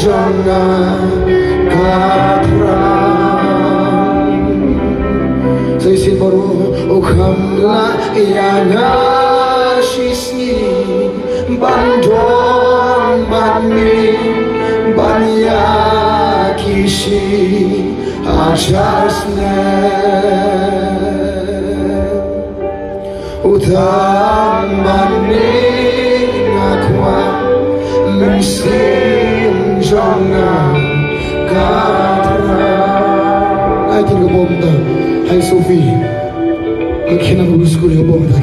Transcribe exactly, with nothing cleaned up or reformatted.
Sa shisien baroh, u kham lah ïa nga shisngi ban don bad me, ban ïa ki shi hajar snem. Uta mane nga kwah mynsiem jong nga ka Trai. Ai tin ka bom ta. Hai Sophie. Ka khina bu skul ka bom ta.